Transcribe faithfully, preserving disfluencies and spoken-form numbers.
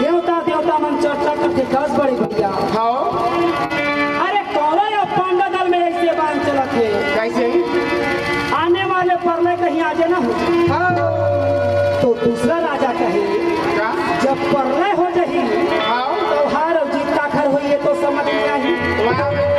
देवता देवता मन चर्चा करथे, कस बड़े भैया। हाँ। अरे कौन या पांडा दल में ऐसे बांध चलत हे? कैसे? आने वाले परलय कहीं आजे ना हो। हाँ। तो दूसरा राजा कहे, का? जब परलय हो जाही, हाँ। तो हार अउ जीत काखर होही, ये तो समझ में आही। वाह।